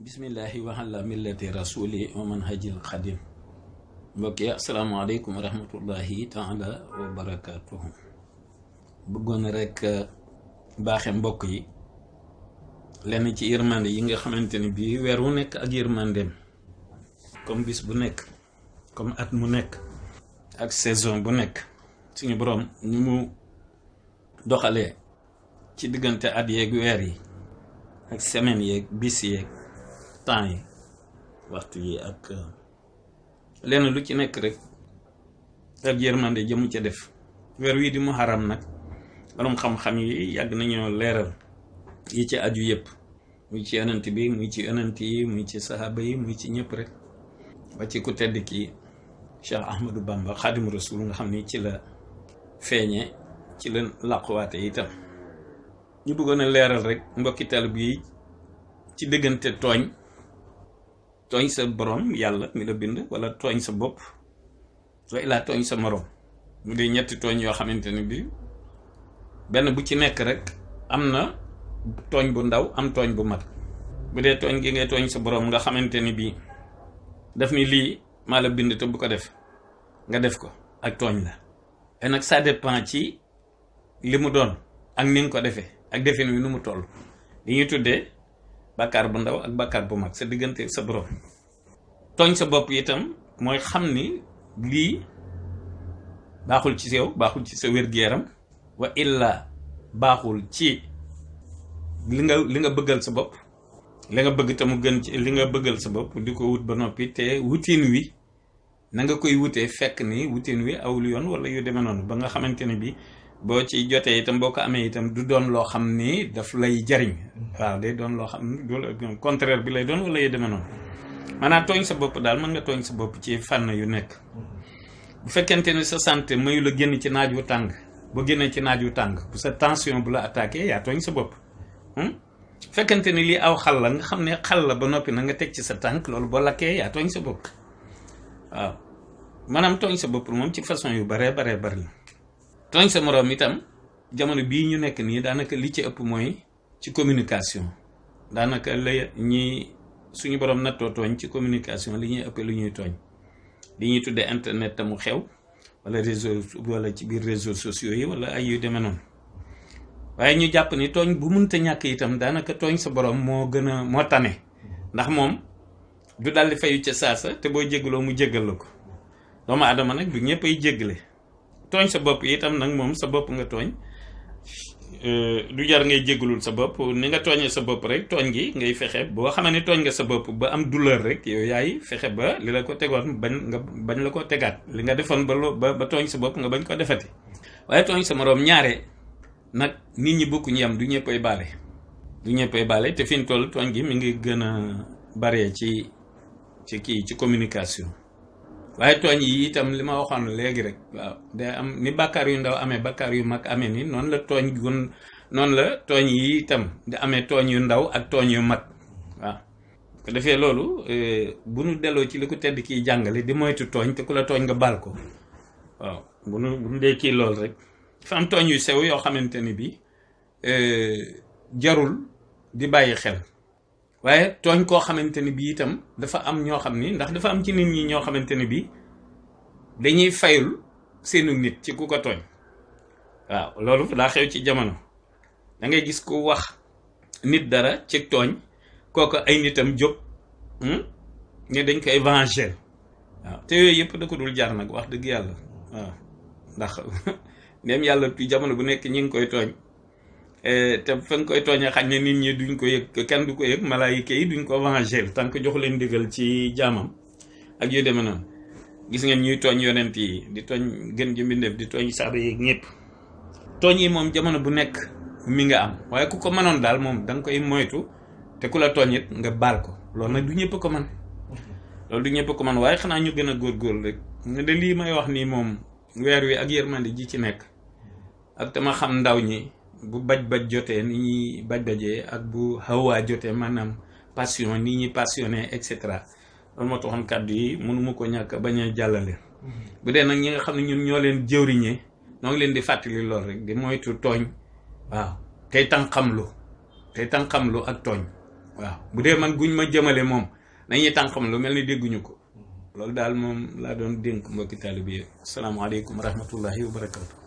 bismillahi wa ala millati rasuli wa manhajil xadim mbokk yi asalaamaaleykum wa rahmatullahi taala wa barakatuhu bëggoon rek baaxe mbokk yi lenn ci yërmande yi nga xamante ni bii weer wu nekk ak yërmandeem comme bis bu nekk comme at mu nekk ak saison bu nekk suñu borom ni mu doxalee ci diggante at yeeg weer yi ak semaine yeeg bis yeeg temps yi waxtu yi ak lenn lu ci nekk rek ak yërmande jëmu ca def weer wii di muharram nag borom xam-xam yi yàgg nañoo leeral yi ci aju yëpp muy ci yonent bi muy ci yonent yi muy ci sahaaba yi muy ci ñëpp rek ba ci ku tedd ki Cheikh Ahmadou Bamba Xaadimu Rasul nga xam ni ci la feeñe ci la làquwaate itam ñu bëggoon a leeral rek mbokki talib yi ci diggante tooñ sa borom yàlla mi la bind wala tooñ sa bopp wa ilaa tooñ sa morom mu di ñetti tooñ yoo xamante ni bi benn bu ci nekk rek am na tooñ bu ndaw am tooñ bu mag bu dee tooñ gi ngay tooñ sa borom nga xamante ni bi daf ni lii maa la bind te bu ko def nga def ko ak tooñ la et nag ça dépend ci li mu doon ak ni nga ko defee ak defin wi nu mu toll li ñuy tuddee bàkkaar bu ndaw ak bàkkaar bu mag sa diggante sa borom tooñ sa bopp itam mooy xam ni lii baaxul ci yow baaxul ci sa wér-gu-yaram wa illa baaxul ci li nga bëggal sa bopp li nga bëgg te mu gën ci li nga bëggal sa bopp di ko wut ba noppi te wutin wi na nga koy wutee fekk ni wutin wi awul yoon wala yu demee noonu ba nga xamante ne bi boo ci jotee itam boo ko amee itam du doon loo xam ni daf lay jariñ waaw day doon loo xam ni du contraire bi lay doon wala yu demee noonu maanaam tooñ sa bopp daal mën nga tooñ sa bopp ci fànn yu nekk bu fekkente ni sa santé mayu la génn ci naaj wu tàng boo génnee ci naaj wu tàng bu sa tension bu la attaqué yaa tooñ sa bopp fekkente ni lii aw xal la nga xam ne xal la ba noppi na nga teg ci sa tànk loolu boo lakkee yaa tooñ sa bopp waaw maanaam tooñ sa bopp moom ci façon yu baree bari la tooñ sa moroom itam jamono bii ñu nekk nii daanaka li ci ëpp mooy ci communication daanaka la ñi suñu borom nattoo tooñ ci communication li ñuy ëpp lu ñuy tooñ li ñuy tuddee internet tamu xew wala réseau wala ci biir réseaux sociaux yi wala ay yu demee noonu waaye ñu jàpp ni tooñ bu mënta ñàkk itam daanaka tooñ sa borom moo gën a moo tane ndax moom du daldi fayu ca saasa te boo jéggaloo mu jéggal la ko doomu aadama nag du ñëpp ay jéggale tooñ sa bopp itam nag moom sa bopp nga tooñ du jar ngay jéggalul sa bopp ni nga tooñee sa bopp rek tooñ gi ngay fexe boo xamee ne tooñ nga sa bopp ba am douleur rek yow yaay fexe ba li la ko tegoon bañ la ko tegaat li nga defoon ba tooñ sa bopp nga bañ ko defati waaye tooñ sa moroom ñaare nag nit ñi bokkuñu yam du ñëppay baale te fi ñu toll tooñ gi mi ngi gën a bare ci communication waaye tooñ yi itam li ma waxoon léegi rek waaw day am ni bàkkaar yu ndaw amee bàkkaar yu mag amee ni noonu la tooñ yi itam di amee tooñ yu ndaw ak tooñ yu mag waaw ko defee loolu bu nu delloo ci li ko tedd kiy jàngale di moytu tooñ te ku la tooñ nga baal ko waaw bu nu dee kii loolu rek dafa am tooñ yu sew yoo xamante ni bi jarul di bàyyi xel waaye tooñ koo xamante ni bi itam dafa am ñoo xam ni ndax dafa am ci nit ñi ñoo xamante ni bi dañuy fayul seenu nit ci ku ko tooñ waaw loolu daa xew ci jamono da ngay gis ku wax nit dara ci tooñ kooku ay nitam jóg ne dañ koy venger waaw te yooyu yëpp da ko dul jar nag wax dëgg yàlla waaw ndax ndem yàlla ci jamono bu nekk ñi ngi koy tooñ te fa nga koy tooñee xañ ne nit ñi duñ ko yëg kenn du ko yëg malaayika yi duñ ko venger tant que jox leen digal ci jaamam ak yu demee noonu gis ngeen ñuy tooñ yonent yi di tooñ gën ji mbindeef di tooñ saaba yi ñëpp tooñ yi moom jamono bu nekk mi nga am waaye ku ko mënoon daal moom da nga koy moytu te ku la tooñ it nga baal ko loolu nag du ñëpp ko man loolu du ñëpp ko man waaye xanaa ñu gën a góorgóorlu rek nga de lii may wax nii moom weer wi ak yërmande ji ci nekk ak dama xam ndaw ñi bu baj jotee ni ñuy bajee ak bu xawaa jotee maanaam passion ni ñuy passionné et cetera loolu moo taxoon kàddu yi mënuma ko ñàkk bañ a jàllale bu dee nag ñi nga xam ne ñun ñoo leen jëwriñee noo ngi leen di fàttali lool rek di moytu tooñ waaw tey tànqamlu ak tooñ waaw bu dee man guñ ma jëmale moom nañuy tànqam lu mel ni dégguñu ko loolu daal moom laa doon dénk mbokki taalibe bi asalaamaaleykum wa rahmatullahi wa barakatu